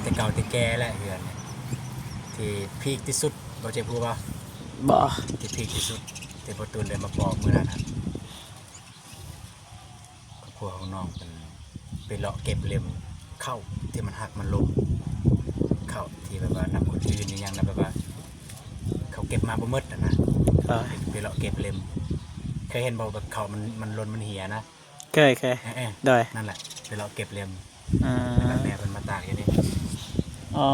ແຕ່ເກົ່າແຕ່ແກ່ແລ້ວເຮືອນນີ້ ທີ່ພີກທີ່ສຸດ ບໍ່ເຈັບຮູ້ບໍ່? ບໍ່ ທີ່ພີກທີ່ສຸດ ທີ່ບໍ່ຕູນໄດ້ມາບອກມື້ນັ້ນນະ ຄອບຄົວຂອງນ້ອງເພິ່ນໄປເລາະເກັບເລັມເຂົ້າທີ່ມັນຫັກມັນລົ້ມ ເຂົ້າທີ່ແບບວ່ານຳຄົນອື່ນອີ່ຫຍັງນະ ແບບວ່າເຂົາເກັບມາບໍ່ໝົດຫັ້ນນະ ເອີ ໄປເລາະເກັບເລັມ ເຄີຍເຫັນບໍ່? ແບບເຂົ້າມັນ ມັນຫຼົ່ນມັນເຫຍນະ ເຄີຍ ເຄີຍ ເອີ ເອີ ໂດຍ ນັ້ນແຫຼະ ໄປເລາະເກັບເລັມ ອ່າ ແລ້ວແມ່ເພິ່ນມາຕາກຢູ່ນີ້ ອໍ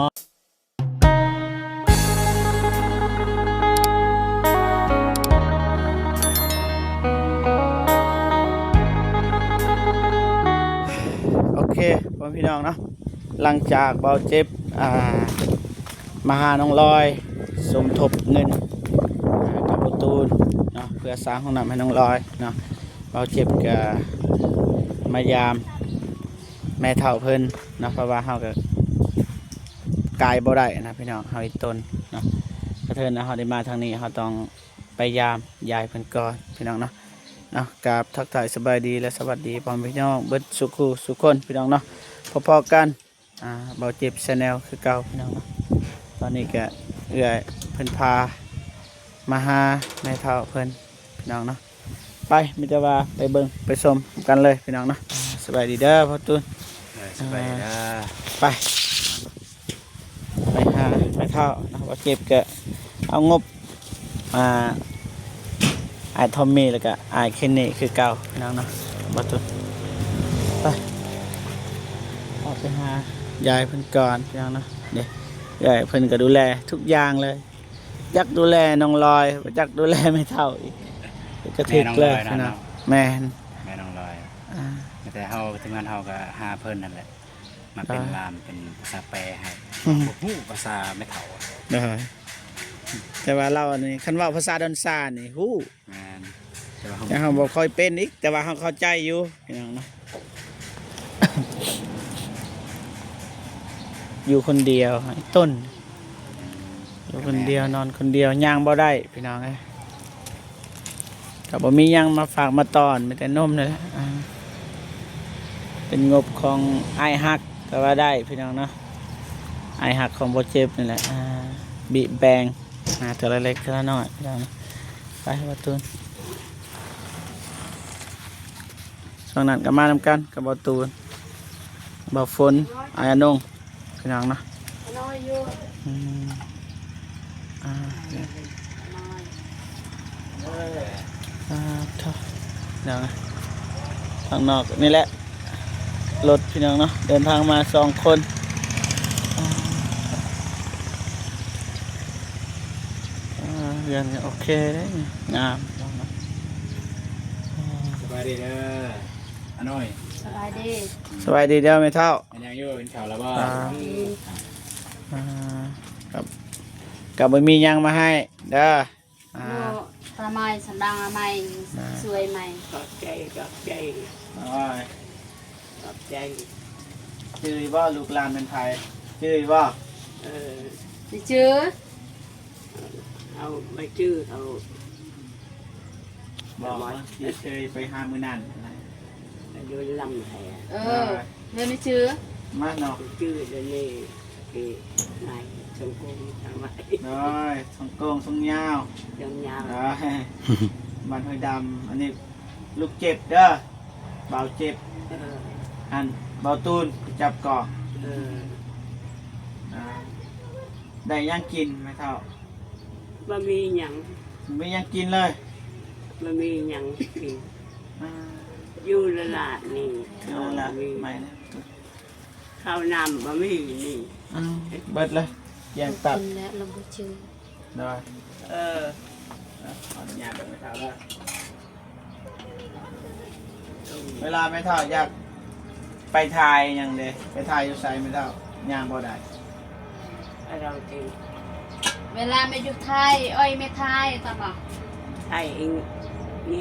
ໂອເຄ ພໍ່ແມ່ພີ່ນ້ອງເນາະ ຫຼັງຈາກເບົາເຈັບ ອ່າ ມາຫານ້ອງລອຍ ສົມທົບເງິນ ອ່າ ກັບພໍ່ຕູນເນາະ ເພື່ອສ້າງຫ້ອງນ້ຳໃຫ້ນ້ອງລອຍເນາະ ເບົາເຈັບກະມາຢາມແມ່ເຖົ້າເພິ່ນເນາະ ເພາະວ່າເຮົາກະກາຍບໍ່ໄດ້ນະພີ່ນ້ອງ ເຮົາອີ່ຕົນເນາະ ກະເທີນເຮົາໄດ້ມາທາງນີ້ ເຮົາຕ້ອງໄປຢາມຍາຍເພິ່ນກ່ອນພີ່ນ້ອງເນາະ ເນາະ ກາບທັກທາຍສະບາຍດີ ແລະ ສະຫວັດດີພໍ່ແມ່ພີ່ນ້ອງເບິດສູ່ຄູ່ສູ່ຄົນພີ່ນ້ອງເນາະ ພໍ້ໆກັນ ອ່າ ເບົາເຈັບ Channel ຄືເກົ່າພີ່ນ້ອງເນາະ ຕອນນີ້ກະເອື້ອຍເພິ່ນພາມາຫາແມ່ເຖົ້າເພິ່ນພີ່ນ້ອງເນາະ ໄປ ມີແຕ່ວ່າໄປເບິ່ງໄປຊົມກັນເລີຍພີ່ນ້ອງເນາະ ສະບາຍດີເດີພໍ່ຕູນ ເອີ ສະບາຍດີເດີ ໄປ ໄປຫາແມ່ເຖົ້າເນາະ ເບົາເຈັບກະເອົາງົບ ອ່າ ອ້າຍທອມມີ ແລ້ວກະອ້າຍເຄນນີຄືເກົ່າພີ່ນ້ອງເນາະ ບໍ່ຕຸນ ໄປ ອອກໄປຫາຍາຍເພິ່ນກ່ອນພີ່ນ້ອງເນາະ ເດ້ ຍາຍເພິ່ນກະດູແລທຸກຢ່າງເລີຍ ຈັກດູແລນ້ອງລອຍ ຈັກດູແລແມ່ເຖົ້າອີກ ກະຖືກເລີຍພີ່ນ້ອງ ແມ່ນ ແມ່ນ້ອງລອຍ ອ່າ ແຕ່ເຮົາ ທີມງານເຮົາກະຫາເພິ່ນນັ້ນແຫຼະ ມາເປັນ ອ່າ ລ່າມ ເປັນພາສາແປໃຫ້ ບໍ່ຮູ້ພາສາແມ່ເຖົ້າ ໂດຍ ແຕ່ວ່າລາວນີ້ ຄັນເວົ້າພາສາດອນຊານີ້ຮູ້ ແມ່ນ ແຕ່ວ່າເຮົາ ແຕ່ເຮົາບໍ່ຄ່ອຍເປັນອີກ ແຕ່ວ່າເຮົາເຂົ້າໃຈຢູ່ພີ່ນ້ອງເນາະ ຢູ່ຄົນດຽວ ໄອ້ຕົ້ນ ຢູ່ຄົນດຽວ ນອນຄົນດຽວ ຍ່າງບໍ່ໄດ້ພີ່ນ້ອງເອີຍ ກະບໍ່ມີຫຍັງມາຝາກມາຕ້ອນ ມີແຕ່ນົມນີ້ແຫຼະ ອ່າ ເປັນງົບຂອງອ້າຍຮັກກະວ່າໄດ້ພີ່ນ້ອງເນາະ ອ້າຍຮັກຂອງບໍ່ເຈັບນີ້ແຫຼະ ອ່າ ບິແບ່ງ ອ່າ ເທື່ອລະເລັກເທື່ອລະນ້ອຍພີ່ນ້ອງເນາະ ໄປ ປະຕູນ ຊ່ວງນັ້ນກະມານຳກັນກັບບໍ່ຕູນ ບໍ່ຝົນ ອ້າຍອານົງ ພີ່ນ້ອງເນາະ ນ້ອຍຢູ່ ອືມ ອ່າ ນ້ອຍ ອ່າ ເນາະ ທາງນອກນີ້ແຫຼະ ລົດພີ່ນ້ອງເນາະ ເດີນທາງມາສອງຄົນ ອ່າ ເຮືອນກະໂອເຄເດ້ ງາມ ສະບາຍດີເດີ ອານ້ອຍ ສະບາຍດີ ສະບາຍດີເດີແມ່ເຖົ້າ ເຮັດຫຍັງຢູ່ ກິນເຂົ້າແລ້ວບໍ່ ອ່າ ອືມ ອ່າ ກະ ກະບໍ່ມີຫຍັງມາໃຫ້ເດີ ອ່າ ໜໍ່ ປາໄມ້ ສຳລັງອະໄມ ອ່າ ຊ່ວຍໃໝ່ ຂອບໃຈ ຂອບໃຈ ໂອ້ຍ ຂອບໃຈ ຈື່ຢູ່ບໍ່ ລູກຫຼານແມ່ນໃຜ ຈື່ຢູ່ບໍ່ ເອີ ຊິຈື່ ເອົາ ໄປຈື່ເອົາ ບອກວ່າທີ່ເຄີຍໄປຫາມື້ນັ້ນນະ ຢູ່ລຳໄທ ເອີ ເອີ ເລີຍໄປຈື່ ມາເນາະ ຈື່ດຽວນີ້ ທີ່ນາຍສົມໂກງທາງໄວ້ ໂດຍ ສົມໂກງ ຊົງຍາວ ຊົງຍາວ ໂດຍ ບ້ານຫ້ວຍດຳ ອັນນີ້ລູກເຈັບເດີ ບ່າວເຈັບ ເອີ ຫັ້ນ ບ່າວຕູນໄປຈັບກອງ ເອີ ອ່າ ໄດ້ຫຍັງກິນແມ່ເຖົ້າ? ບໍ່ມີຫຍັງ ບໍ່ມີຫຍັງກິນເລີຍ ບໍ່ມີຫຍັງກິນ ອ່າ ຢູ່ລະລາດນີ້ ຢູ່ລະລາດ ມີ ໃໝ່ນະ ເຂົ້ານ້ຳບໍ່ມີນີ້ ອືມ ເບິດເລີຍ ກ້ຽງຕັບ ກິນແລ້ວລະບໍ່ຈື່ ໂດຍ ເອີ ຂໍອະນຸຍາດເບິ່ງແມ່ເຖົ້າເດີ ເວລາແມ່ເຖົ້າຢາກໄປຖ່າຍຫຍັງເດ ໄປຖ່າຍຢູ່ໃສແມ່ເຖົ້າ ຍ່າງບໍ່ໄດ້ ເວລາແມ່ຢູ່ໄທ ເອີຍ ແມ່ໄທຕາມາ ໄທອີງ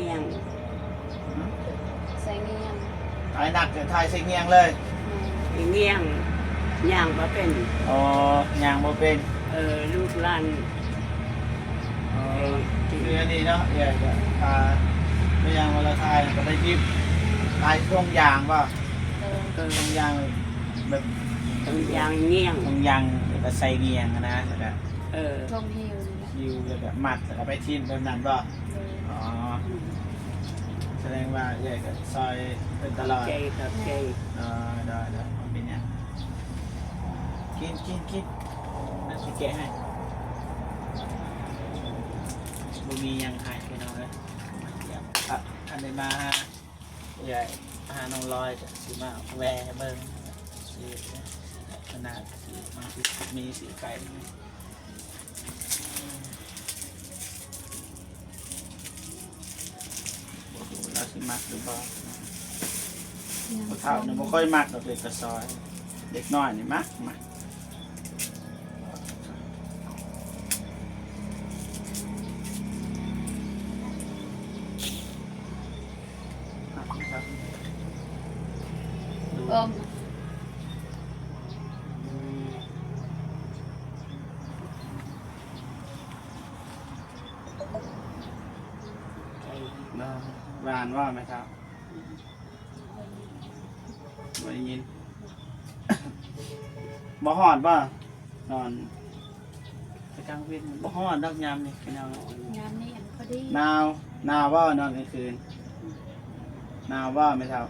ຽງ ໃສ່ງຽງ ຖ່າຍໜັກ ຖ່າຍໃສ່ງຽງເລີຍ ອີງຽງ ຍ່າງບໍ່ເປັນ ອໍ ຍ່າງບໍ່ເປັນ ເອີ ລູກຫຼານ ອໍ ເອີ ຄືອັນນີ້ເນາະ ເອື້ອຍກະ ອ່າ ເວລາເວລາຖ່າຍກະໄດ້ຈິບ ຖ່າຍຊ່ວງຢາງບໍ່? ເອີ ຊ່ວງຢາງແບບ ເອີ ຖົງຢາງງຽງ ຖົງຢາງ ແລ້ວກໍໃສ່ງຽງນະ ແລ້ວກໍ ເອີ ຖົງຫິ້ວນີ້ແຫຼະ ຫິ້ວ ແລ້ວກໍມັດ ແລ້ວກໍໄປຖິ້ມແບບນັ້ນບໍ່? ໂດຍ ອໍ ສະແດງວ່າເອື້ອຍກໍຊ່ອຍເພິ່ນຕະຫຼອດ ຂອບໃຈ ຂອບໃຈ ອໍ ໂດຍໆ ບໍ່ເປັນຫຍັງ ກິນ ກິນ ກິນ ມາຊິແກະໃຫ້ ບໍ່ມີຫຍັງໃຫ້ພີ່ນ້ອງເອີຍ ຄັນໄດ້ມາຫາ ເອື້ອຍຫານ້ອງລອຍ ກໍຊິມາແວ່ເບິ່ງ ຊິຂະໜາດ ຊິມາ ຊິມີຊິໄປ ບໍ່ຮູ້ລາວຊິມັກຫຼືບໍ່. ຍັງ ຜູ້ເຖົ້ານີ້ບໍ່ຄ່ອຍມັກດອກເດັກກະຊອຍ ເດັກນ້ອຍນີ້ມັກ ມັກ. ຫວານບໍ່ແມ່ເຖົ້າ? ບໍ່ໄດ້ຍິນ ບໍ່ຮ້ອນບໍ່? ນອນ ໄປກາງເວັນ ບໍ່ຮ້ອນດອກຍາມນີ້ພີ່ນ້ອງ ຍາມນີ້ອັນພໍດີ ໜາວ ໜາວບໍ່ນອນກາງຄືນ? ໜາວບໍ່ແມ່ເຖົ້າ?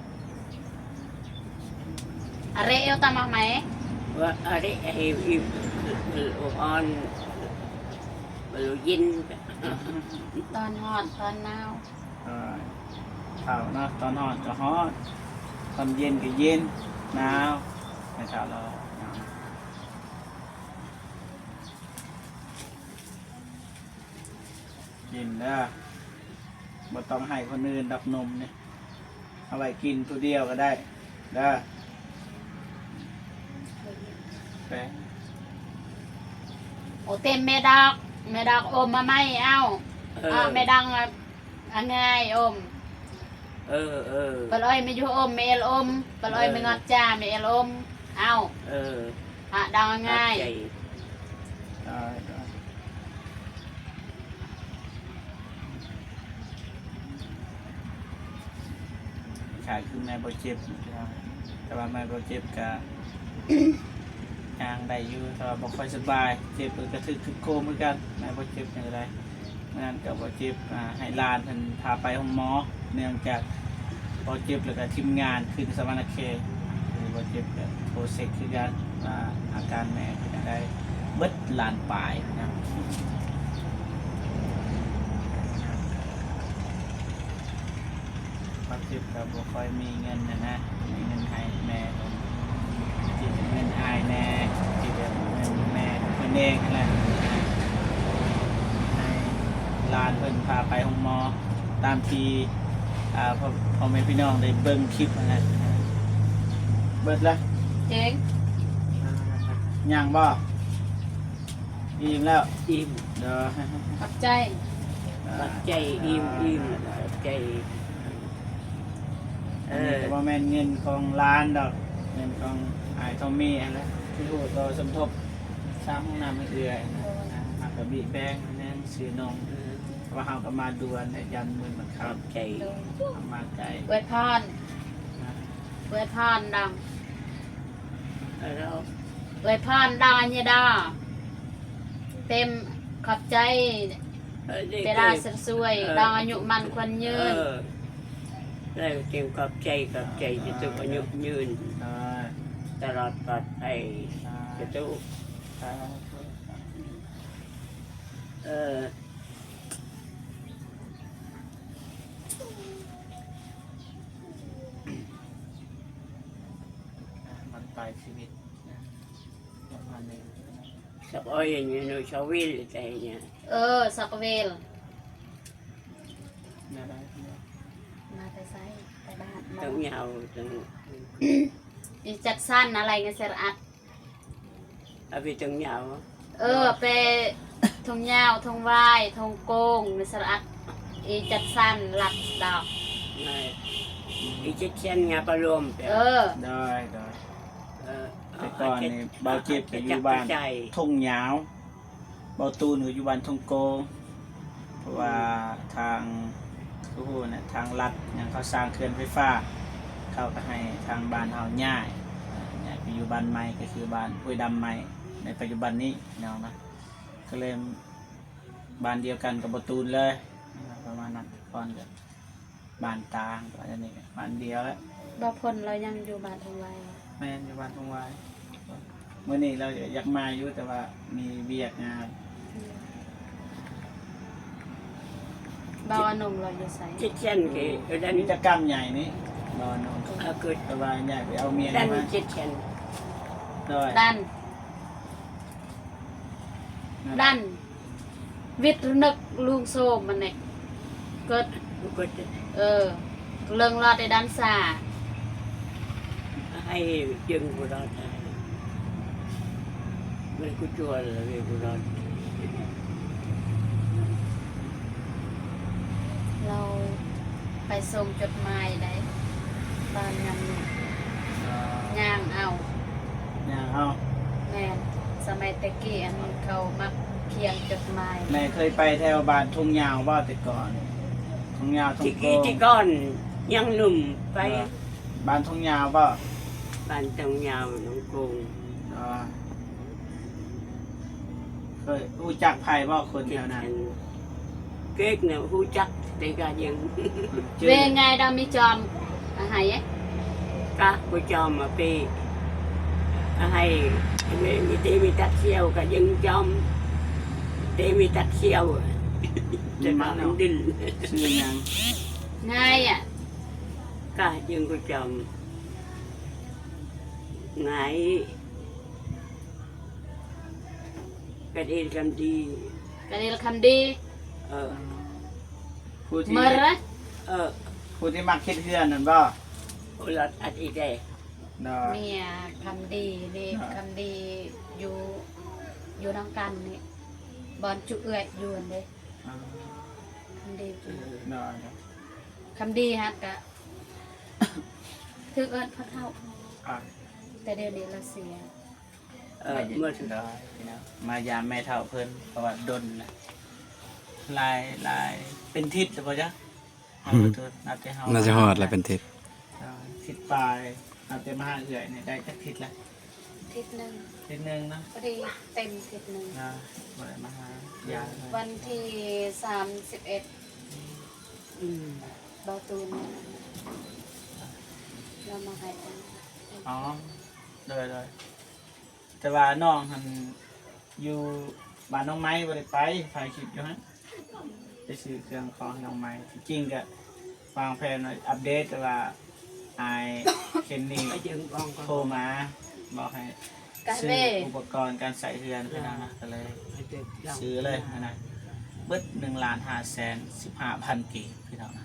ອາເຣ ເອວຕາມາໄໝ? ວ່າອາເຣ ເອວ ເອວ ເອວ ອ່ອນ ເຢັນ ຕອນຮ້ອນຕອນໜາວ ເອີ ເຖົ້າເນາະ ຕອນຮ້ອນກໍຮ້ອນ ຕອນເຢັນກໍເຢັນ ໜາວ ແມ່ເຖົ້າລາວ ກິນເດີ ບໍ່ຕ້ອງໃຫ້ຄົນອື່ນດອກນົມນີ້ ເອົາໄວ້ກິນຜູ້ດຽວກໍໄດ້ເດີ ແປງ ໂອ ເຕັມແມ່ດອກ ແມ່ດອກອົມມາໃໝ່ເອົາ ເອີ ເອົາແມ່ດອກ ອາງ່າຍອົມ ເອີ ເອີ ປາລອຍແມ່ຢູ່ອົມ ແມ່ເອວອົມ ປາລອຍ ເອີ ແມ່ງອດຈ້າ ແມ່ເອວອົມ ເອົາ ເອີ ອາດອງງ່າຍ ຂອບໃຈ ຄ້າຍຄືແມ່ບໍ່ເຈັບ ແຕ່ວ່າແມ່ບໍ່ເຈັບກະ ຍ່າງໄດ້ຢູ່ ແຕ່ວ່າບໍ່ຄ່ອຍສະບາຍ ເຈັບກະຖືກຄືໂຄມຄືກັນ ແມ່ບໍ່ເຈັບຈັ່ງໃດ ມື້ນັ້ນກໍບໍ່ເຈັບ ອາ ໃຫ້ຫຼານເພິ່ນພາໄປໂຮງໝໍ ເນື່ອງຈາກບໍ່ເຈັບ ແລ້ວກໍທີມງານຂຶ້ນສະຫວັນນະເຂດ ບໍ່ເຈັບກໍໂທເຊັກຄືກັນວ່າອາການແມ່ເປັນຈັ່ງໃດ ເບິດລ້ານປາຍນະ ບາດເຈັບກໍບໍ່ຄ່ອຍມີເງິນຫັ້ນນະ ມີເງິນໃຫ້ແມ່ເພິ່ນ ຊິເປັນເງິນອ້າຍແດ່ ຊິເປັນເງິນແມ່ເພິ່ນເອງຫັ້ນແຫຼະ ໃຫ້ຫຼານເພິ່ນພາໄປໂຮງໝໍ ຕາມທີ່ ອ່າ ພໍ່ ພໍ່ແມ່ພີ່ນ້ອງໄດ້ເບິ່ງຄລິບຫັ້ນແຫຼະ ເບິດລະ ເຈັງ ຍັງບໍ່? ອີ່ມແລ້ວ ອີ່ມ ເດີ ຂອບໃຈ ຂອບໃຈ ອີ່ມ ອີ່ມ ຂອບໃຈ ເອີ ອັນນີ້ກໍບໍ່ແມ່ນເງິນຂອງຫຼານດອກ ເງິນຂອງອ້າຍທອມມີຫັ້ນແຫຼະ ທີ່ຮູ້ຕໍ່ສົມທົບສ້າງຫ້ອງນ້ຳໃຫ້ເອື້ອຍ ເຮົາກໍບີແບ່ງແນມຊື້ນົມ ເພາະວ່າເຮົາກໍມາດ່ວນ ແລະ ຢ້ານມື້ມັນຄ່ຳ ຂອບໃຈ ເຮົາມາໄກ ອວຍພອນ ອວຍພອນດອງ ເອີ ອວຍພອນດອງອັນຍາດາ ເຕັມ ຂອບໃຈ ເວລາສະຊ່ວຍ ເອີ ດອງອາຍຸໝັ້ນຂວັນຍືນ ເອີ ເຕັມ ຂອບໃຈ ຂອບໃຈ ຈະສຸກອາຍຸຍືນ ຕະຫຼອດປອດໄພ ຈະສຸກ ເອີ ມັນປາຍຊີວິດນະ ປະມານນີ້ ສະອອຍ ເນາະ ສະວິລ ໃຈເນຍ ເອີ ສະກະເວລ ມາແຕ່ໃສ? ແຕ່ບ້ານ ເຖິງຍາວ ເຖິງ ອີຈັດສັນອາໄລເງິນເສຍອັດ ອາໄປທົ່ງຍາວ ເອີ ເອີ ໄປທົ່ງຍາວ ທົ່ງວາຍ ທົ່ງໂກງ ມີສະອາດ ອີຈັດສັນ ລັດດອກ ອີຈັດສັນຍາປະລວມ ເອີ ໂດຍ ໂດຍ ເອີ ແຕ່ກ່ອນນີ້ ເອີ ເບົາເຈັບກໍຢູ່ບ້ານທົ່ງຍາວ ເບົາຕູນກໍຢູ່ບ້ານທົ່ງໂກງ ເພາະວ່າທາງ ຄືຮູ້ນະ ທາງລັດຫຍັງເຂົາສ້າງເຂື່ອນໄຟຟ້າ ເຂົາກໍໃຫ້ທາງບ້ານເຮົາຍ້າຍ ຍ້າຍໄປ ຢູ່ບ້ານໃໝ່ ກໍຄືບ້ານຫ້ວຍດຳໃໝ່ ໃນປັດຈຸບັນນີ້ເນາະ ກໍເລີຍບ້ານດຽວກັນກັບບໍ່ຕູນເລີຍ ປະມານນັ້ນ. ກ່ອນກໍບ້ານຕ່າງ ອັນນີ້ບ້ານດຽວແຫຼະ. ບໍ່ພົ້ນລາວຍັງຢູ່ບ້ານທົ່ງຫວາຍ? ແມ່ນ ຢູ່ບ້ານທົ່ງຫວາຍ. ມື້ນີ້ລາວຢາກມາຢູ່ ແຕ່ວ່າມີວຽກງານ. ອືມ ບ່າວອານົງລາວຢູ່ໃສ? ເຈັດແສນເກ ເອີ ດ້ານ ມີແຕ່ກຳໃຫຍ່ນີ້ ບ່າວອານົງ ເອີ ເກີດ ແຕ່ວ່າໃຫຍ່ໄປເອົາເມຍ ດ້ານ ມາ ເຈັດແສນ ໂດຍ ດ້ານ ນັ້ນ ດ້ານ ວິດນຶກລຸງໂຊມມັນນີ້ ເກີດ ເກີດ ເອີ ເລິງລອດໄດ້ດ້ານຊາ ໃຫ້ຈຶ່ງບໍ່ລອດ ມັນກູຈວນລະເວບໍ່ລອດ. ລາວໄປສົ່ງຈົດໝາຍໄດ້ ຕອນຍາມນີ້ ຍ່າງເອົາ ຍ່າງເອົາ. ແມ່ນ ສະໄໝແຕ່ກີ້ ອັນເຂົາມັກຂຽນຈົດໝາຍ. ແມ່ເຄີຍໄປແຖວບ້ານທົ່ງຍາວບໍ່ ແຕ່ກ່ອນ? ທົ່ງຍາວ ທົ່ງໂກງ ແຕ່ກີ້ ແຕ່ກ່ອນຍັງໜຸ່ມໄປ. ເອີ ບ້ານທົ່ງຍາວບໍ່? ບ້ານທົ່ງຍາວ ທົ່ງໂກງ. ເອີ ເຄີຍຮູ້ຈັກໃຜບໍ່ຄົນແຖວນັ້ນ? ເກກນະຮູ້ຈັກແຕ່ກະຍັງ ເວງາຍດອມມີຈອມອາໄຫ ກະບໍ່ຈອມມາເປ ອາໄຫ ມີເຕມີຕັດສ່ຽວກະຍັງຈອມ ເຕມີຕັດສ່ຽວ ຈະກະມັນດຶນ. ຊື່ຫຍັງ? ງາຍອະ ກະຍັງບໍ່ຈອມ ງາຍ. ກະເດນຄຳດີ ກະເດນຄຳດີ. ເອີ ຜູ້ທີ່ ເອີ ຜູ້ທີ່ມັກເຮັດເຮືອນນັ້ນບໍ່? ໂອລະ ອັດອີກເດ້ ເນາະ ເມຍຄຳດີນີ້ ເນາະ ຄຳດີຢູ່ ຢູ່ນຳກັນນີ້ ບ່ອນຈຸເອື້ອຍຢູ່ຫັ້ນເດ້. ອ່າ ຄຳດີ ເນາະ ຄຳດີຫັ້ນກະຖືກເອີ້ນພໍ່ເຖົ້າ ອ່າ ແຕ່ດຽວນີ້ລາວເສຍ. ເອີ ມາຢາມ ມາຢາມແມ່ເຖົ້າເພິ່ນ ເພາະວ່າດົນລະ ຫຼາຍ ຫຼາຍ ເປັນທິດແລ້ວບໍ່ຈັກ ອືມ ນັບແຕ່ເຮົາ ໜ້າຈະຮອດລະເປັນທິດ ເອີ ທິດປາຍ. ນັບແຕ່ມາຫາເອື້ອຍນີ້ໄດ້ຈັກທິດລະ? ທິດໜຶ່ງ ທິດໜຶ່ງເນາະ ພໍດີເຕັມທິດໜຶ່ງ ນະ ບໍ່ໄດ້ມາຫາ ຢາ ວັນທີສາມສິບເອັດ ອືມ ບ່າວຕູນລາວມາໃຫ້. ອໍ ໂດຍ ໂດຍ. ແຕ່ວ່ານ້ອງຫັ້ນຢູ່ບ້ານນ້ອງໄມ້ ບໍ່ໄດ້ໄປ ຖ່າຍຄລິບຢູ່ຫັ້ນ ໄປຊື້ເຄື່ອງຂອງໃຫ້ນ້ອງໄມ້. ທີ່ຈິງກະວາງແຜນໄວ້ອັບເດດ ແຕ່ວ່າອ້າຍເຄນນີໂທມາ ບອກໃຫ້ຊື້ອຸປະກອນການໃຊ້ເຮືອນ ພີ່ນ້ອງນະ ກະເລີຍຊື້ເລີຍຫັ້ນນະ ເບິດໜຶ່ງລ້ານຫ້າແສນສິບຫ້າພັນກີບ ພີ່ນ້ອງນະ.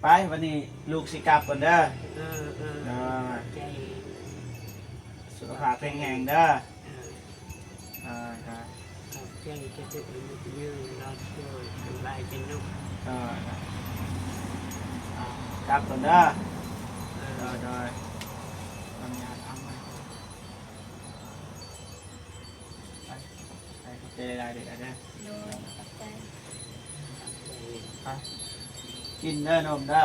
ໄປ ວັນນີ້ລູກຊິກັບກ່ອນເດີ. ເອີ ເອີ ເອີ ຂອບໃຈ ສຸຂະພາບແຂງແຮງເດີ. ເອີ ເອີ ຂອບໃຈ ຈະເປັນອາຍຸຍືນ ລອດໂດຍ ສະບາຍຈະນຸກ. ເອີ ເອີ ກັບກ່ອນເດີ. ເອີ ໂດຍ ໂດຍ ຂໍອະນຸຍາດທາງໃໝ່. ໄປ ໄປ ຂອບໃຈຫຼາຍໆເດີ ເດີ. ໂດຍ ຂອບໃຈ. ໄປ ກິນເດີ ນົມເດີ.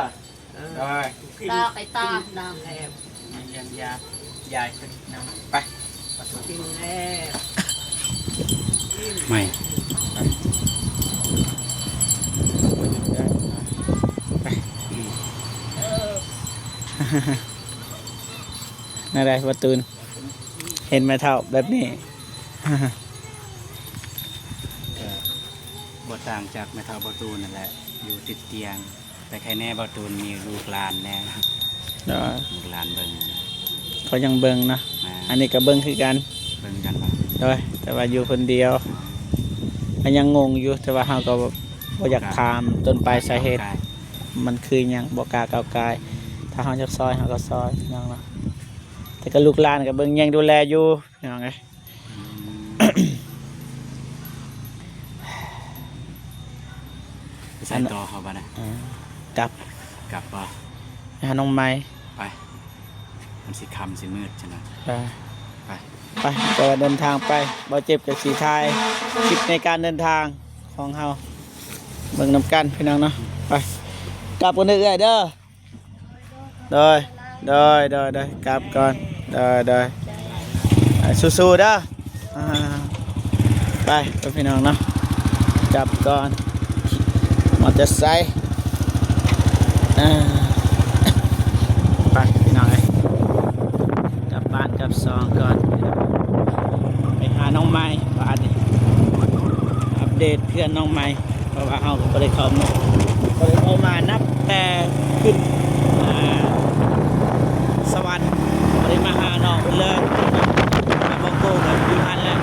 ເອີ ໂດຍ ກິນ ຕໍ່ໄປຕໍ່ເນາະ ມາຢ້ຽມຢາມ ຢາຍຂຶ້ນນຳ ໄປ ກິນແລ້ວ ໃໝ່ ໄປ ໄປ ເອີ ແນວໃດ ບໍ່ຕື່ນ ເຫັນແມ່ເຖົ້າແບບນີ້ ກໍບໍ່ຕ່າງຈາກແມ່ເຖົ້າບໍ່ຕູນນັ້ນແຫຼະ ຢູ່ຕິດຕຽງ ແຕ່ໃຄແນ່ບໍ່ຕູນມີລູກຫຼານແນ່ ໂດຍ ລູກຫຼານເບິ່ງ ເຂົາຍັງເບິ່ງເນາະ. ແມ່ນ ອັນນີ້ກໍເບິ່ງຄືກັນ ເບິ່ງຄືກັນບໍ່ ໂດຍ ແຕ່ວ່າຢູ່ຄົນດຽວ ກໍຍັງງົງຢູ່ ແຕ່ວ່າເຮົາກໍບໍ່ຢາກຖາມຕົ້ນປາຍສາເຫດ ມັນຄືຫຍັງ ບໍ່ກ້າກ້າວກ່າຍ ຖ້າເຮົາຢາກຊ່ອຍເຮົາກໍຊ່ອຍ ພີ່ນ້ອງເນາະ. ແຕ່ກໍລູກຫຼານກໍເບິ່ງແຍງດູແລຢູ່ ພີ່ນ້ອງເອີຍ. ອືມ ໄປໃສຕໍ່ເຮົາບາດນະ? ເອີ ກັບ ກັບບໍ່? ໄປຫານ້ອງໃໝ່ ໄປ ມັນຊິຄ່ຳຊິມືດຊັ້ນນະ ໄປ ໄປ ໄປ ແຕ່ວ່າເດີນທາງໄປ ບໍ່ເຈັບກໍຊິຖ່າຍຄລິບໃນການເດີນທາງຂອງເຮົາ ເບິ່ງນຳກັນ ພີ່ນ້ອງເນາະ. ໄປ ກັບກັນເດີເອື້ອຍເດີ ໂດຍ. ໂດຍ ໂດຍ ໂດຍ ກັບກ່ອນ ໂດຍ ໂດຍ ອ່າ ສູ້ໆເດີ ອ່າ ໄປ ໄປ ພີ່ນ້ອງເນາະ ກັບກ່ອນ ມໍເຕີໄຊ ອ່າ ໄປ ພີ່ນ້ອງເອີຍ ກັບບ້ານກັບຊ່ອງກ່ອນ ໄປຫານ້ອງໃໝ່ ບາດນີ້ ອັບເດດເຮືອນນ້ອງໃໝ່. ເພາະວ່າເຮົາກໍບໍ່ໄດ້ເຂົ້າມາ ບໍ່ໄດ້ເຂົ້າມານັບແຕ່ຂຶ້ນ ອ່າ ສະຫວັນ ບໍ່ໄດ້ມາຫານ້ອງເພິ່ນເລີຍ ມາບໍ່ໂກງກັນຢູ່ຫັ້ນແຫຼະ.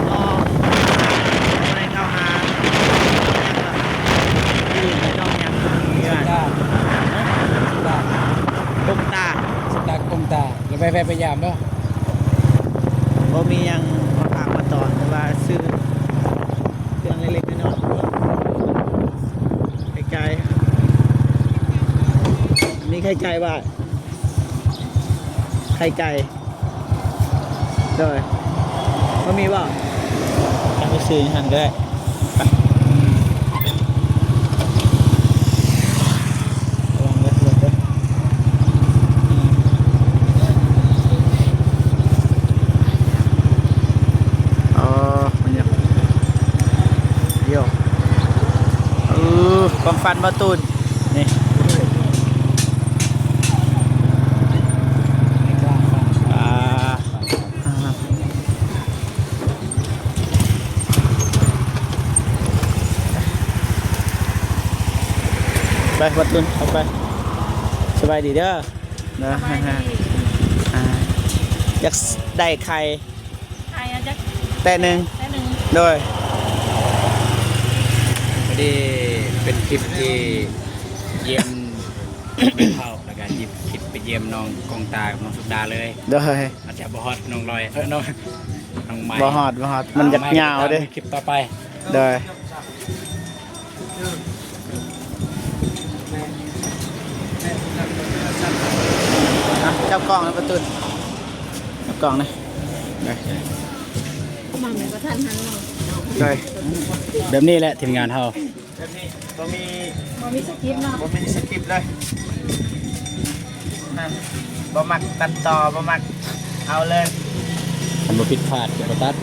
ບໍ່ ບໍ່ໄດ້ເຂົ້າຫາ ຢູ່ທີ່ນ້ອງຫຍັງ ຢູ່ທີ່ ກງຕາ ກງຕາ ກງຕາ ແລ້ວແວ່ໆໄປຢາມເນາະ ບໍ່ມີຫຍັງມາຝາກມາຕ້ອນ ແຕ່ວ່າຊື້ເຄື່ອງເລັກໆນ້ອຍໆ ໄຂ່ໄກ່ ມີໄຂ່ໄກ່ບໍ່? ໄຂ່ໄກ່ ໂດຍ ບໍ່ມີບໍ່? ຈັກໄປຊື້ຢູ່ຫັ້ນກໍໄດ້ ໄປ ລະວັງເດີ ລົດເດີ ອໍ ມັນຍັງ ໂຢ ເອີ ຄວາມຝັນບ່າວຕູນ ນີ້ ອ່າ ໄປ ບ່າວຕູນ ເຂົ້າໄປ ສະບາຍດີເດີ ສະບາຍດີ ອ່າ ຢາກໄດ້ໄຂ່ ໄຂ່ເອົາຈັກແຕະໜຶ່ງ ແຕະໜຶ່ງ ໂດຍ ພໍດີເປັນຄລິບທີ່ຢ້ຽມແມ່ເຖົ້າ ແລ້ວກໍຍິບຄລິບໄປຢ້ຽມນ້ອງກອງຕາກັບນ້ອງສຸກດາເລີຍ ໂດຍ ອາດຈະບໍ່ຮອດນ້ອງລອຍ ເອີ ນ້ອງ ນ້ອງໃໝ່ ບໍ່ຮອດ ບໍ່ຮອດ ມັນຢາກຍາວເດ້ ຄລິບຕໍ່ໄປ ໂດຍ ອ່ະ ຈັບກ້ອງນະປະຕູນ ຈັບກ້ອງນະ ໄດ້ ມາແມ່ນບໍ່ທັນຫັນເນາະ ໄດ້ ແບບນີ້ແຫຼະທີມງານເຮົາ ແບບນີ້ບໍ່ມີ ບໍ່ມີສະຄຣິບເນາະ ບໍ່ມີສະຄຣິບເລີຍ ອ່ະ ບໍ່ມັກຕັດຕໍ່ ບໍ່ມັກເອົາເລີຍ ຄັນບໍ່ຜິດພາດກໍບໍ່ຕັດ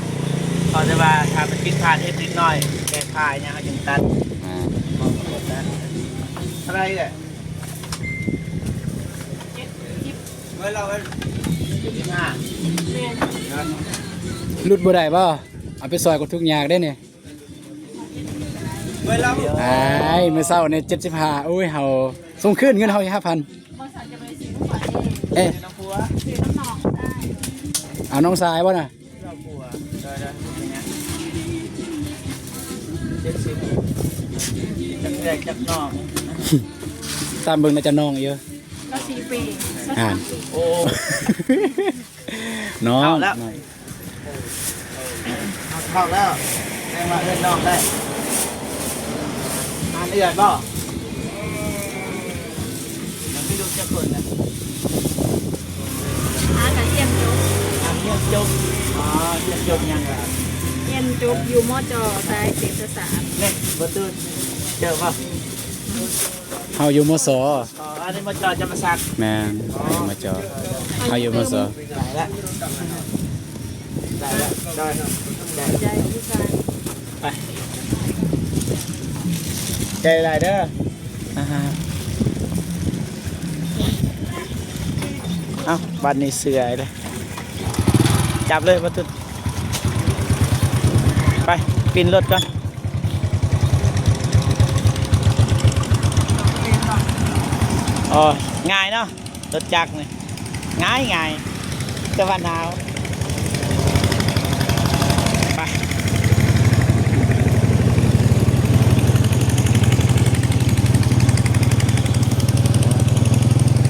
ເພາະແຕ່ວ່າຖ້າມັນຜິດພາດເຮັດນິດໜ້ອຍ ແກ້ໄຂຫຍັງ ເຮົາຈຶ່ງຕັດ ອ່າ ບໍ່ຕັດ ເທົ່າໃດເອີຍ? ເຈັດສິບ ເອີ ເຈັດສິບຫ້າ ແມ່ນ ຫຼຸດບໍ່ໄດ້ບໍ່? ເອົາໄປຊ່ອຍຄົນທຸກຍາກເດ້ນີ້ ອ້າຍ ມື້ເຊົ້ານີ້ເຈັດສິບຫ້າ ໂອ້ຍ ເຮົາສົ່ງຄືນເງິນເຮົາອີກຫ້າພັນ ບໍ່ ສັນຈະໄປຊື້ຂອງເອງ ເອ ຊື້ນຳຜົວ ຊື້ນຳນ້ອງໄດ້ ເອົານ້ອງຊາຍບໍ່ນະ? ເຈັດສິບ ຈັກເອື້ອຍຈັກນ້ອງ ຕາມເບິ່ງໜ້າຈະນ້ອງຢູ່ ລາວສີ່ປີ ອ່າ ໂອ້ ນ້ອງ ເຖົ້າແລ້ວ ເຖົ້າແລ້ວ ແຕ່ວ່າເອີ້ນນ້ອງໄດ້ ອ່ານເອື້ອຍບໍ່? ຍັງມີລູກຈັກຄົນນະ? ຫາກະຮຽນຈົບ ອ່າ ຮຽນຈົບ ອໍ ຮຽນຈົບຫຍັງລະ? ຮຽນຈົບຢູ່ ມຈ ສາຍເສດຖະສາດ ແມ່ນບໍ່? ເຈີບໍ່? ເຮົາຢູ່ ມສ ອໍ ອັນນີ້ ມຈ ຈຳປາສັກ ແມ່ນ ເຮົາຢູ່ ມຈ ເຮົາຢູ່ ມສ ໄດ້ລະ ໄດ້ລະ ໄດ້ ໄດ້ ໃຈ ໃຈ ໃຈ ໄປ ໃຈຫຼາຍເດີ ອ່າ ເອົ້າ ບັດນີ້ເຊື່ອເລີຍ ຈັບເລີຍ ບໍ່ ໄປ ປິ່ນລົດກ່ອນ ອໍ ງ່າຍເນາະ ລົດຈັກນີ້ ງ່າຍໆ ແຕ່ວ່າໜາວ ໄປ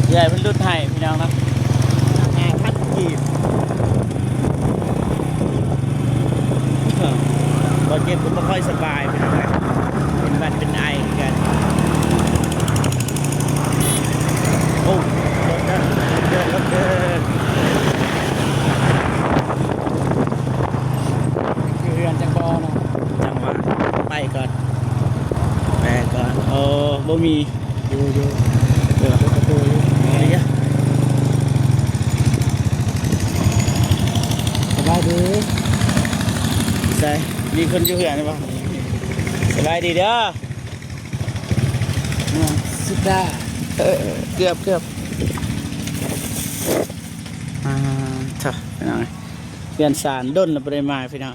ເອື້ອຍເພິ່ນຫຼຸດໃຫ້ພີ່ນ້ອງເນາະ ຫ້າພັນກີບ. ບໍ່ເຈັບກໍບໍ່ຄ່ອຍສະບາຍພີ່ນ້ອງເອີຍ ເປັນຫວັດເປັນໄອຄືກັນ. ໂອ້ ລົດເດີ ລົດເດີ ລົດເດີ. ບໍ່ມີ ຢູ່ ຢູ່ ເອີ ເປີດປະຕູຢູ່ ເອີ ສະບາຍດີ ໃສ ມີຄົນຢູ່ເຮືອນບໍ່? ສະບາຍດີເດີ ອືມ ສຸດາ ເອີ ເກືອບ ເກືອບ ອ່າ ເຖາະ ພີ່ນ້ອງ ເຮືອນຊານດົນລະບໍ່ໄດ້ມາ ພີ່ນ້ອງ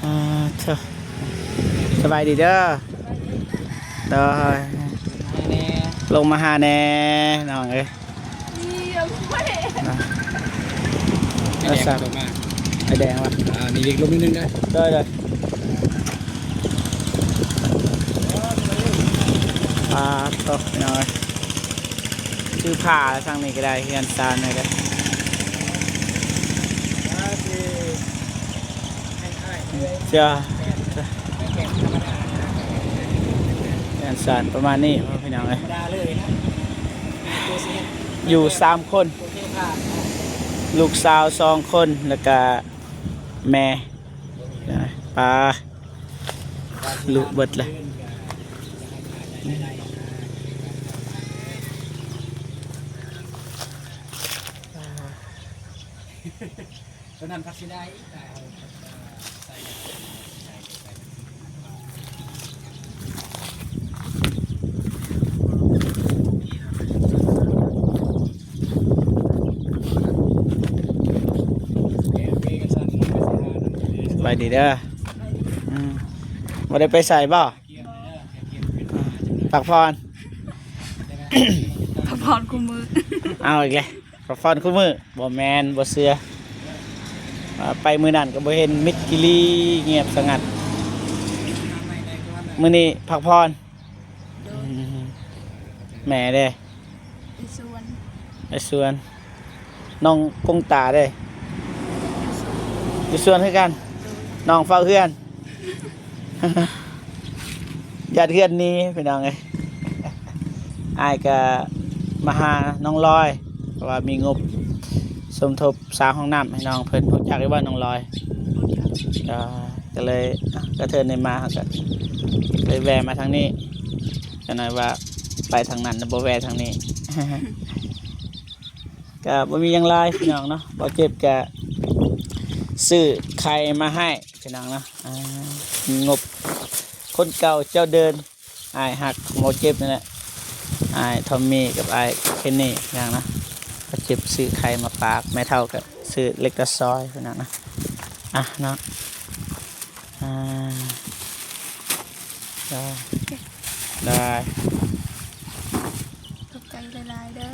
ອ່າ ເຖາະ ສະບາຍດີເດີ ໂດຍ ລົງມາຫາແດ່ ນ້ອງເອີຍ ນີ້ ເອົາໄປ ນະ ໄອ້ແດງ ເອົາຊັ້ນ ລົງມາ ໄອ້ແດງວະ ອ່າ ນີ້ອີກລົງນິດໜຶ່ງເດີ ໂດຍ ໂດຍ ອ່າ ໂຕ ນ້ອງເອີຍ ຄືຜາທາງນີ້ກໍໄດ້ ເຮືອນຊານນີ້ເດ້ ເຈົ້າ ເຮືອນຊານປະມານນີ້ ພີ່ນ້ອງເອີຍ ຢູ່ສາມຄົນ ລູກສາວສອງຄົນ ແລ້ວກະແມ່ ປາ ລຸເບິດເລີຍ ຕົວນັ້ນພັກຊິໄດ້ ສະບາຍດີເດີ ອືມ ບໍ່ໄດ້ໄປໃສບໍ່? ພັກຜ່ອນ ພັກຜ່ອນຄູ່ມື້ ເອົາອີກແລ້ວ ພັກຜ່ອນຄູ່ມື້ ບໍ່ແມ່ນ ບໍ່ເຊື່ອ ອ່າ ໄປມື້ນັ້ນກໍບໍ່ເຫັນ ມິດກິລີ ງຽບສະຫງັດ ມື້ນີ້ພັກຜ່ອນ ໂດຍ ອືມ ແມ່ເດ້? ໄປສວນ ໄປສວນ ນ້ອງກົງຕາເດ້? ຢູ່ສວນຄືກັນ ໂດຍ ນ້ອງເຝົ້າເຮືອນ ຢ້ານເຮືອນໜີ ພີ່ນ້ອງເອີຍ ອ້າຍກະມາຫານ້ອງລອຍ ເພາະວ່າມີງົບສົມທົບສ້າງຫ້ອງນ້ຳໃຫ້ນ້ອງເພິ່ນ ຮູ້ຈັກຢູ່ບໍ່ນ້ອງລອຍ? ກໍ ກໍເລີຍ ອະ ກະເທີນໄດ້ມາ ເຮົາກໍເລີຍແວ່ມາທາງນີ້ ຈັກໜ້ອຍວ່າໄປທາງນັ້ນ ບໍ່ແວ່ທາງນີ້ ກໍບໍ່ມີຫຍັງຫຼາຍພີ່ນ້ອງເນາະ ບໍ່ເຈັບກະຊື້ໄຂ່ມາໃຫ້ພີ່ນ້ອງເນາະ ອ່າ ງົບຄົນເກົ່າເຈົ້າເດີມ ອ້າຍຮັກບໍ່ເຈັບນີ້ແຫຼະ ອ້າຍທອມມີກັບອ້າຍເຄນນີ ພີ່ນ້ອງເນາະ ບໍ່ເຈັບຊື້ໄຂ່ມາຝາກ ແມ່ເຖົ້າກໍຊື້ເລັກຕາຊອຍ ພີ່ນ້ອງເນາະ ອ່ະເນາະ ອ່າ ໄດ້ ໄດ້ ຂອບໃຈຫຼາຍໆເດີ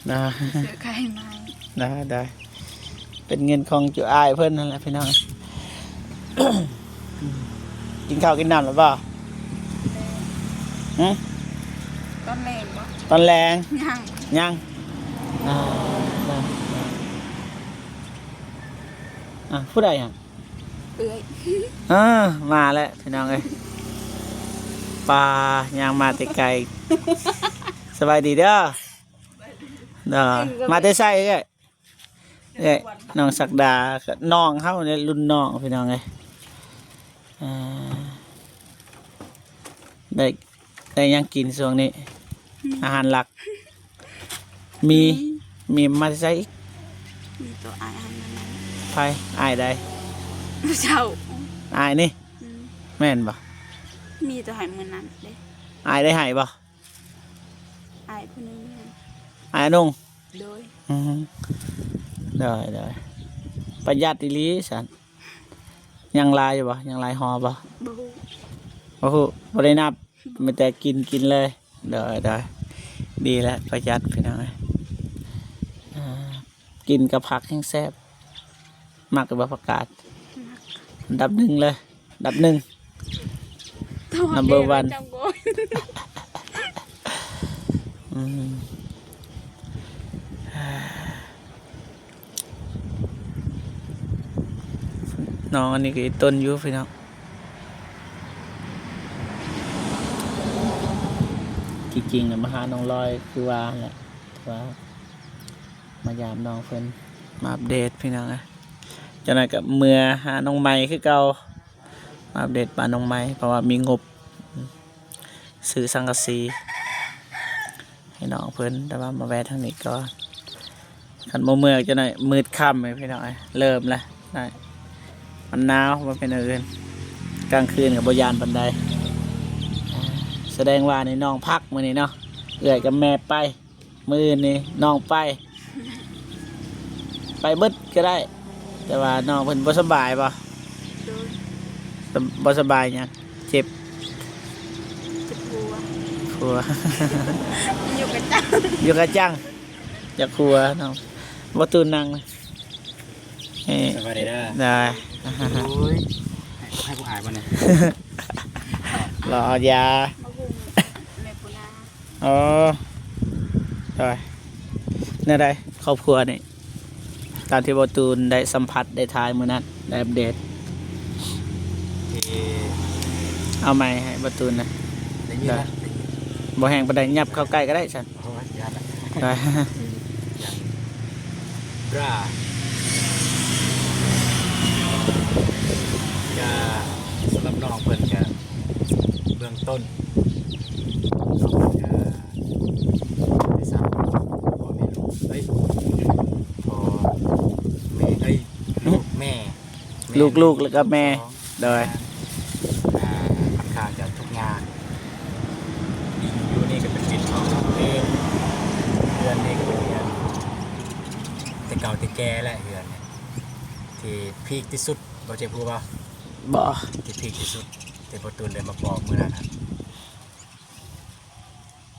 ໄດ້ ຊື້ໄຂ່ໃໝ່ ໄດ້ ໄດ້ ເປັນເງິນຂອງຈຸອ້າຍເພິ່ນນັ້ນແຫຼະພີ່ນ້ອງ ກິນເຂົ້າກິນນ້ຳແລ້ວບໍ່? ຫຶ? ຕອນແລງບໍ່? ຕອນແລງ ຍັງ ຍັງ ອ່າ ອ່າ ຜູ້ໃດຫັ້ນ? ເອື້ອຍ ເອີ ມາແລ້ວພີ່ນ້ອງເອີຍ ປາ ຍ່າງມາແຕ່ໄກ ສະບາຍດີເດີ ເດີ ມາແຕ່ໃສເອື້ອຍ? ເອີຍ ນ້ອງສັກດາ ກໍນ້ອງເຮົາເດ້ ລຸ້ນນ້ອງພີ່ນ້ອງເອີຍ ອ່າ ໄດ້ ໄດ້ຫຍັງກິນຊ່ວງນີ້? ອືມ ອາຫານຫຼັກ ມີ ມີ ມີມາແຕ່ໃສອີກ? ມີແຕ່ອ້າຍອັນນັ້ນ ໃຜ? ອ້າຍໃດ? ເຈົ້າ ອ້າຍນີ້ ອືມ ແມ່ນບໍ່? ມີແຕ່ໃຫ້ມື້ນັ້ນເດ້ ອ້າຍໄດ້ໃຫ້ບໍ່? ອ້າຍຜູ້ໜຶ່ງ ອ້າຍອະນົງ ໂດຍ ອືມ ໂດຍ ໂດຍ ປະຢັດອີ່ຫຼີຊັ້ນ ຍັງຫຼາຍຢູ່ບໍ່? ຍັງຫຼາຍຫໍ່ບໍ່? ບໍ່ຮູ້ ບໍ່ຮູ້ ບໍ່ໄດ້ນັບ ມີແຕ່ກິນ ກິນເລີຍ ໂດຍ ໂດຍ ດີແລ້ວ ປະຢັດພີ່ນ້ອງເອີຍ ອ່າ ກິນກັບຜັກແຮງແຊບ ມັກຢູ່ບໍ່ຜັກກາດ? ມັກ ອັນດັບໜຶ່ງເລີຍ ອັນດັບໜຶ່ງ Number one ອືມ ນ້ອງອັນນີ້ກໍອີ່ຕົນຢູ່ພີ່ນ້ອງ ທີ່ຈິງນະມາຫານ້ອງລອຍຄືວ່າຫັ້ນແຫຼະ ແຕ່ວ່າ ມາຢາມນ້ອງເພິ່ນ ມາອັບເດດພີ່ນ້ອງເອີຍ ຈັກໜ້ອຍກໍເມືອຫານ້ອງໃໝ່ຄືເກົ່າ ມາອັບເດດບ້ານນ້ອງໃໝ່ ເພາະວ່າມີງົບ ອືມ ຊື້ສັງກະສີໃຫ້ນ້ອງເພິ່ນ ແຕ່ວ່າມາແວ່ທາງນີ້ກ່ອນ. ຄັນບໍ່ເມືອກະໜ້ອຍມືດຄ່ຳເລີຍພີ່ນ້ອງເອີຍ. ເລີ່ມແລ້ວ ມັນໜາວ ບໍ່ເປັນອັນອື່ນ, ກາງຄືນກໍບໍ່ຢ້ານປານໃດ. ສະແດງວ່ານີ້ນ້ອງພັກມື້ນີ້ເນາະ, ເອື້ອຍກັບແມ່ໄປ. ມື້ອື່ນນີ້ນ້ອງໄປ ໄປເບິດກໍໄດ້, ແຕ່ວ່ານ້ອງເພິ່ນບໍ່ສະບາຍບໍ່? ໂດຍ. ສະ- ບໍ່ສະບາຍຫຍັງ? ເຈັບ ເຈັບຫົວ ຫົວ ຢູ່ກະຈັງ ຢູ່ກະຈັງ ຢາກຫົວເນາະ. ບໍ່ຕູນນັ່ງນະ. ເອີ ສະບາຍດີເດີ. ໄດ້. ໂອ້ຍ ໃຫ້ ໃຫ້ຜູ້ອາຍບໍ່ນີ້? ລໍຢາ ມາຫຸ່ມແມ່ປູນາ. ອໍ ໂດຍ. ແນວໃດຄອບຄົວນີ້ ຕາມທີ່ບໍ່ຕູນໄດ້ສຳຜັດ ໄດ້ຖ່າຍມື້ນັ້ນ ໄດ້ອັບເດດ? ທີ່ ເອົາໄມໃຫ້ບໍ່ຕູນນະ. ໄດ້ຍິນແລ້ວ ບໍ່ແຮງປານໃດ, ຫຍັບເຂົ້າໃກ້ກໍໄດ້ຊັ້ນ. ໂອ້ຍ ຢ້ານລະ ໄດ້. ອືມ ຢ້ານ ບຣາ ກະສຳລັບນ້ອງເພິ່ນກະ ເບື້ອງຕົ້ນ ນ້ອງເພິ່ນກະໄດ້ສາມຄົນ ພໍ່ແມ່ລູກ ເອີຍ ພໍ່ແມ່ ເອີຍ ລູກແມ່ ແມ່ ລູກໆ ແລ້ວກໍແມ່ ສອງ ໂດຍ ອ່າ ຂ້ອນຂ້າງຈະທຸກຍາກ. ຢູ່ນີ້ກໍເປັນວິນຂອງເອງ, ເຮືອນນີ້ກໍເປັນເຮືອນແຕ່ເກົ່າແຕ່ແກ່ແຫຼະ ເຮືອນນີ້ ທີ່ພີກທີ່ສຸດ ບໍ່ເຈັບຮູ້ບໍ່? ບໍ່. ທີ່ພີກທີ່ສຸດ ທີ່ບໍ່ຕູນໄດ້ມາບອກມື້ນັ້ນນະ.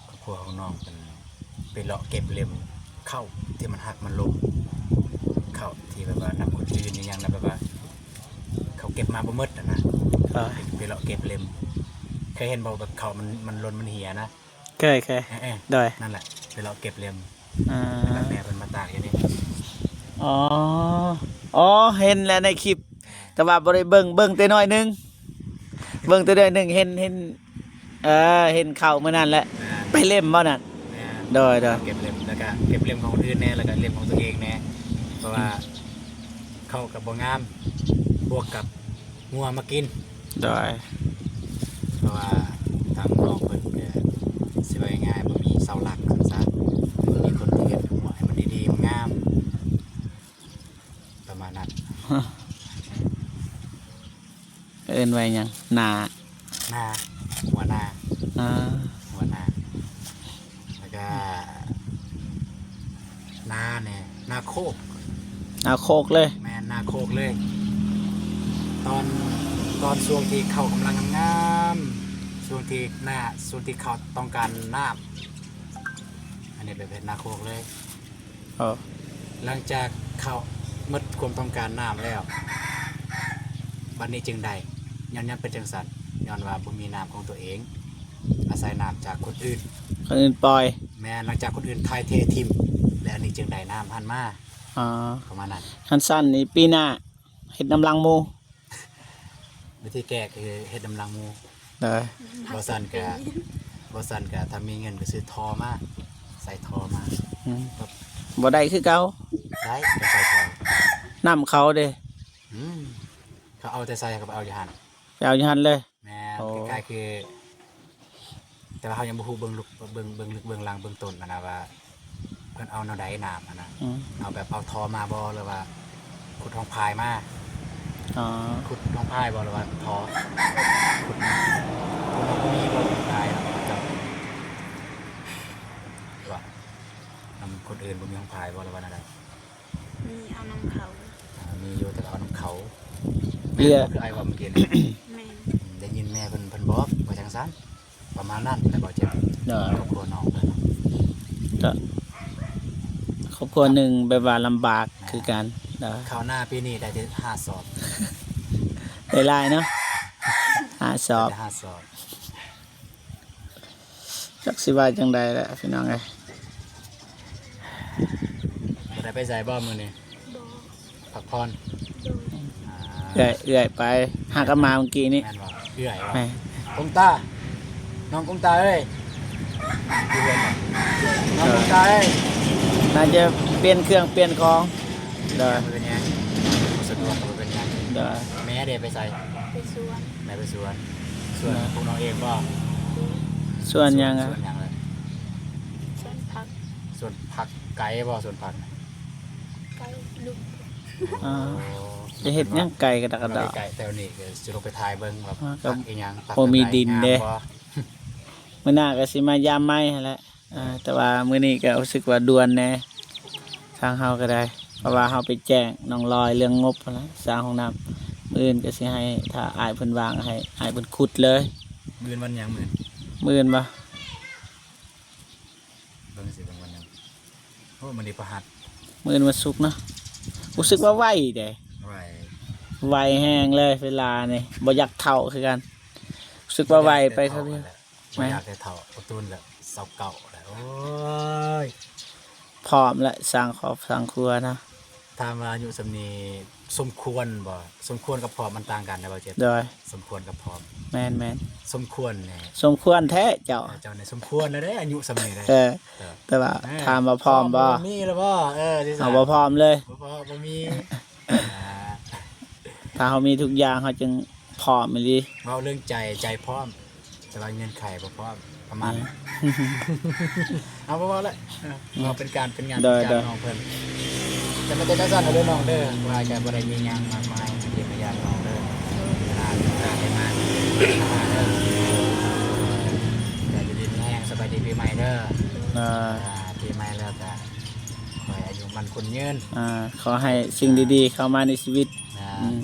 ຄອບຄົວຂອງນ້ອງເພິ່ນໄປເລາະເກັບເລັມເຂົ້າທີ່ມັນຫັກມັນລົ້ມ, ເຂົ້າທີ່ແບບວ່ານຳຄົນອື່ນອີ່ຫຍັງນະ, ແບບວ່າເຂົາເກັບມາບໍ່ໝົດຫັ້ນນະ. ໄປເລາະເກັບເລັມ. ເຄີຍເຫັນບໍ່ ແບບເຂົ້າມັນ ມັນຫຼົ່ນມັນເຫຍນະ? ເຄີຍ ເຄີຍ. ເອີ ເອີ ໂດຍ. ນັ້ນແຫຼະ ໄປເລາະເກັບເລັມ. ອ່າ ແລ້ວແມ່ເພິ່ນມາຕາກຢູ່ນີ້. ອໍ ອໍ ເຫັນແລ້ວໃນຄລິບ ແຕ່ວ່າບໍ່ໄດ້ເບິ່ງ ເບິ່ງແຕ່ໜ້ອຍໜຶ່ງ ເບິ່ງແຕ່ໜ້ອຍໜຶ່ງ. ເຫັນ ເຫັນ ເອີ ເຫັນເຂົ້າມື້ນັ້ນແຫຼະ. ແມ່ນ. ໄປເລັມບໍ່ນັ້ນ? ແມ່ນ. ໂດຍ ໂດຍ. ເກັບເລັມ ແລ້ວກະເກັບເລັມຂອງຄົນອື່ນແດ່ ແລ້ວກະເລັມຂອງຕົວເອງແດ່ ເພາະວ່າ ອືມ ເຂົ້າກໍບໍ່ງາມ ບວກກັບງົວມາກິນ. ໂດຍ. ເພາະວ່າທາງນ້ອງເພິ່ນກໍ ຊິເວົ້າງ່າຍໆ ບໍ່ມີເສົາຫຼັກຊັ້ນຊະ, ບໍ່ມີຄົນທີ່ເຮັດຫົວໃຫ້ມັນດີໆ ມັນງາມ ປະມານນັ້ນ. ເອີ້ນວ່າຫຍັງ? ນາ ນາ ຫົວນາ. ອ່າ ຫົວນາ. ແລ້ວກະນານີ້ ນາໂຄກ. ນາໂຄກເລີຍ? ແມ່ນ ນາໂຄກເລີຍ. ຕອນ ຕອນຊ່ວງທີ່ເຂົ້າກຳລັງງາມໆ ຊ່ວງທີ່ນາ ຊ່ວງທີ່ເຂົ້າຕ້ອງການນ້ຳ, ອັນນີ້ໄປເຮັດນາໂຄກເລີຍ. ເອີ ຫຼັງຈາກເຂົ້າໝົດຄວາມຕ້ອງການນ້ຳແລ້ວ ບັດນີ້ຈຶ່ງໄດ້. ຍ້ອນຫຍັງເປັນຈັ່ງຊັ້ນ? ຍ້ອນວ່າບໍ່ມີນ້ຳຂອງຕົວເອງ, ອາໄສນ້ຳຈາກຄົນອື່ນ. ຄົນອື່ນປ່ອຍ. ແມ່ນ, ຫຼັງຈາກຄົນອື່ນຖ່າຍເທຖິ້ມ ແລະ ອັນນີ້ຈຶ່ງໄດ້ນ້ຳຫັ້ນມາ. ອໍ ປະມານນັ້ນ. ຄັນຊັ້ນນີ້ ປີໜ້າເຮັດນຳຫຼັງໝູ່. ວິທີແກ້ຄືເຮັດນຳຫຼັງໝູ່. ໂດຍ. ບໍ່ຊັ້ນກະ ບໍ່ຊັ້ນກະ ຖ້າມີເງິນກະຊື້ທໍ່ມາ ໃສ່ທໍ່ມາ. ອືມ ແບບ ບໍ່ໄດ້ຄືເກົ່າ. ໄດ້ ກະໃສ່ທໍ່. ນຳເຂົາເດ? ອືມ ເຂົາເອົາແຕ່ໃສ ເຂົາກະໄປເອົາຢູ່ຫັ້ນ. ໄປເອົາຢູ່ຫັ້ນເລີຍ. ແມ່ນ. ໂອ້ ຄ້າຍໆຄື ແຕ່ວ່າເຮົາຍັງບໍ່ຮູ້ເບື້ອງລຶກ ເບື້ອງ ເບື້ອງລຶກເບື້ອງຫຼັງເບື້ອງຕົ້ນຫັ້ນນະ ວ່າເພິ່ນເອົາແນວໃດນ້ຳຫັ້ນນະ. ອືມ ເອົາແບບເອົາທໍ່ມາບໍ່ ຫຼືວ່າຂຸດຮ່ອງພາຍມາ? ອໍ ຂຸດຮ່ອງພາຍບໍ່ ຫຼືວ່າທໍ່? ຂຸດ ຂຸດຮ່ອງມີບໍ່ ຮ່ອງພາຍເນາະ ເຈົ້າ ວ່ານຳຄົນອື່ນບໍ່ມີຮ່ອງພາຍບໍ່ ຫຼືວ່າແນວໃດ? ມີ ເອົານຳເຂົາ. ອ່າ ມີຢູ່ ແຕ່ເອົານຳເຂົາ. ເຫຼືອ ແມ່ນບໍ່ ຄືອ້າຍເວົ້າມື້ກີ້ນີ້? ແມ່ນ. ອືມ ໄດ້ຍິນແມ່ເພິ່ນ ເພິ່ນບອກວ່າຈັ່ງຊັ້ນ ປະມານນັ້ນແຫຼະ ບໍ່ເຈັບ. ໂດຍ. ຄອບຄົວນ້ອງເພິ່ນ ກະຄອບຄົວໜຶ່ງແບບວ່າລຳບາກ ແມ່ນ ຄືກັນ. ໂດຍ. ເຂົ້ານາປີນີ້ໄດ້ແຕ່ຫ້າສອບ. ໄດ້ຫຼາຍເນາະ ຫ້າສອບ. ໄດ້ແຕ່ຫ້າສອບ. ຈັກຊິວ່າຈັ່ງໃດລະພີ່ນ້ອງເອີຍ. ບໍ່ໄດ້ໄປໃສບໍ່ມື້ນີ້? ບໍ່. ພັກຜ່ອນ. ໂດຍ. ອ່າ ເອື້ອຍ ເອື້ອຍໄປຫາກັບມາມື້ກີ້ນີ້. ແມ່ນບໍ່? ເອື້ອຍວ່າ ແມ່ນ. ກົງຕາ ນ້ອງກົງຕາເອີຍ ຢູ່ເຮືອນບໍ່? ນ້ອງກົງຕາເອີຍ ໜ້າຈະປ່ຽນເຄື່ອງປ່ຽນຂອງ. ໂດຍ. ບໍ່ເປັນຫຍັງ ບໍ່ສະດວກກໍບໍ່ເປັນຫຍັງ. ໂດຍ. ແມ່ເດໄປໃສ? ໄປສວນ. ແມ່ໄປສວນ. ສວນ ນະ ຂອງນ້ອງເອງບໍ່? ໂດຍ. ສວນຫຍັງອະ? ສວນຫຍັງເລີຍ? ສວນຜັກ. ສວນຜັກ. ໄກບໍ່ສວນຜັກ? ໄກລຸກ. ອໍ ໂອ້ ໄປເຮັດຫຍັງໄກກະດະກະດໍ້? ໄກແຖວນີ້ກະຊິລົງໄປຖ່າຍເບິ່ງວ່າ ອ່າ ຜັກອີ່ຫຍັງ ຜັກ ບໍ່ມີດິນເດ້. ມື້ໜ້າກະຊິມາຢາມໃໝ່ຫັ້ນແຫຼະ. ອ່າ ແຕ່ວ່າມື້ນີ້ກະຮູ້ສຶກວ່າດ່ວນແດ່ ທາງເຮົາກະໄດ້ ເພາະວ່າເຮົາໄປແຈ້ງນ້ອງລອຍເລື່ອງງົບຫັ້ນລະ ສ້າງຫ້ອງນ້ຳ. ມື້ອື່ນກະຊິໃຫ້ ຖ້າອ້າຍເພິ່ນວ່າງ ໃຫ້ອ້າຍເພິ່ນຂຸດເລີຍ. ມື້ອື່ນວັນຫຍັງ? ມື້ອື່ນ ມື້ອື່ນບໍ່? ເບິ່ງຊິ ເບິ່ງວັນຫຍັງ? ໂອ້ ມື້ນີ້ພະຫັດ ມື້ອື່ນວັນສຸກເນາະ. ຮູ້ສຶກວ່າໄວເດ້ ໄວ ໄວແຮງເລີຍເວລານີ້. ບໍ່ຢາກເຖົ້າຄືກັນ ຮູ້ສຶກວ່າໄວໄປ. ບໍ່ຢາກແຕ່ເຖົ້າ ບໍ່ຢາກແຕ່ເຖົ້າ ປະຕູນລະຊາວເກົ້າແລ້ວ. ໂອ້ຍ ພ້ອມລະ ສ້າງຄອບສ້າງຄົວເນາະ. ຖາມວ່າອາຍຸສ່ຳນີ້ສົມຄວນບໍ່? ສົມຄວນກັບພ້ອມມັນຕ່າງກັນນະ ບ່າວເຈັບ. ໂດຍ ສົມຄວນກັບພ້ອມ. ແມ່ນໆ ສົມຄວນນີ້ ສົມຄວນແທ້ເຈົ້າ. ເອີ ເຈົ້ານີ້ສົມຄວນແລ້ວເດ້ ອາຍຸສ່ຳນີ້ເດ້. ເອີ ເອີ ແຕ່ວ່າ ເອີ ຖາມວ່າພ້ອມບໍ່? ພ້ອມບໍ່ ມີແລ້ວບໍ່? ເອີ ເຮົາບໍ່ພ້ອມເລີຍ ບໍ່ ບໍ່ ບໍ່ມີ. ອ່າ ຖ້າເຮົາມີທຸກຢ່າງ ເຮົາຈຶ່ງພ້ອມອີ່ຫຼີ. ເວົ້າເລື່ອງໃຈ ໃຈພ້ອມ ແຕ່ວ່າເງື່ອນໄຂບໍ່ພ້ອມ ປະມານ ອືມ ເອົາ ບໍ່ເວົ້າລະ ເອີ ເວົ້າເປັນການເປັນງານ. ໂດຍ ເປັນການນ້ອງເພິ່ນ ແຕ່ມັນຈະຈັ່ງຊັ້ນເດີນ້ອງເດີ ວ່າກະບໍ່ໄດ້ມີຫຍັງມາກມາຍ ມາຢ້ຽມມາຢາມນ້ອງເດີ. ເວລາມີໂອກາດໄດ້ມາ ມາເດີ ກະຢູ່ດີມີແຮງ. ສະບາຍດີປີໃໝ່ເດີ. ອ່າ ອ່າ ປີໃໝ່ແລ້ວກະຂໍໃຫ້ອາຍຸໝັ້ນຂວັນຍືນ. ອ່າ ຂໍໃຫ້ສິ່ງດີໆເຂົ້າມາໃນຊີວິດ. ອ່າ ອືມ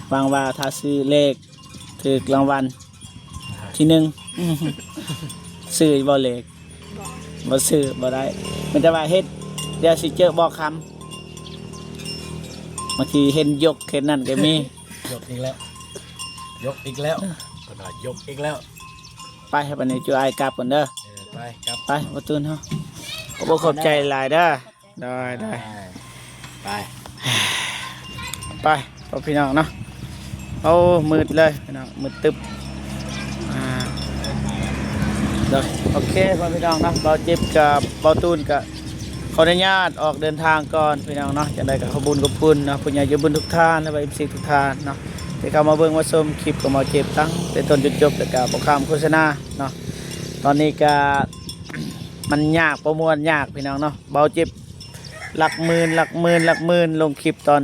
ຫວັງວ່າຖ້າຊື້ເລກ ຖືກລາງວັນທີໜຶ່ງ ຊື້ບໍ່ເລກ? ບໍ່ ບໍ່ຊື້ບໍ່ໄດ້ ມີແຕ່ວ່າເຮັດ ດຽວຊິເຈີບອກຄຳ ບາງທີເຫັນຍົກເຫັນນັ້ນກະມີ. ຍົກອີກແລ້ວ ຍົກອີກແລ້ວ ເພິ່ນວ່າຍົກອີກແລ້ວ. ໄປ ບາດນີ້ຈຸອ້າຍກັບກ່ອນເດີ. ເອີ ໄປ ກັບ ໄປ ບໍ່ຕື່ນເຮົາ ຂອບອົກຂອບໃຈຫຼາຍເດີ. ໄດ້ ໄດ້ ໄປ ໄປ ພໍ່ພີ່ນ້ອງເນາະ. ໂອ້ ມືດເລີຍພີ່ນ້ອງ ມືດຕຶບ. ອ່າ ໂດຍ ໂອເຄ ພໍ່ພີ່ນ້ອງເນາະ ບ່າວເຈັບກັບບ່າວຕູນກະຂໍອະນຸຍາດອອກເດີນທາງກ່ອນພີ່ນ້ອງເນາະ. ຈັ່ງໃດກະຂອບບຸນຂອບຄຸນເນາະ ຜູ້ໃຫຍ່ໃຈບຸນທຸກທ່ານ ແລະວ່າເອັຟຊີທຸກທ່ານເນາະ ທີ່ເຂົ້າມາເບິ່ງມາຊົມຄລິບຂອງບ່າວເຈັບຕັ້ງແຕ່ຕົ້ນຈົນຈົບ ແລະກະບໍ່ຂ້າມໂຄສະນາເນາະ. ຕອນນີ້ກະ ມັນຍາກ ບໍ່ມ່ວນ ຍາກພີ່ນ້ອງເນາະ. ບ່າວເຈັບຫຼັກໝື່ນ ຫຼັກໝື່ນ ຫຼັກໝື່ນ ລົງຄລິບຕອນ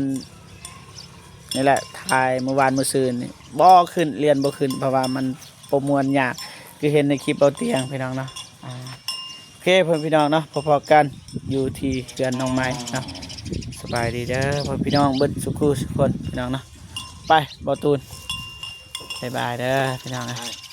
ນີ້ແຫຼະ ຖ່າຍມື້ວານມື້ຊືນນີ້ ບໍ່ຂຶ້ນ ລຽນບໍ່ຂຶ້ນ ເພາະວ່າມັນບໍ່ມ່ວນ ຍາກ ຄືເຫັນໃນຄລິບເບົາຕຽງພີ່ນ້ອງເນາະ. ອ່າ ໂອເຄ ເພື່ອນພີ່ນ້ອງເນາະ ພໍ້ໆກັນຢູ່ທີ່ເຮືອນນ້ອງໃໝ່ເນາະ. ສະບາຍດີເດີພໍ່ພີ່ນ້ອງເບິດສູ່ຄູ່ສູ່ຄົນພີ່ນ້ອງເນາະ. ໄປ ບ່າວຕູນ ບາຍບາຍເດີພີ່ນ້ອງເອີຍ.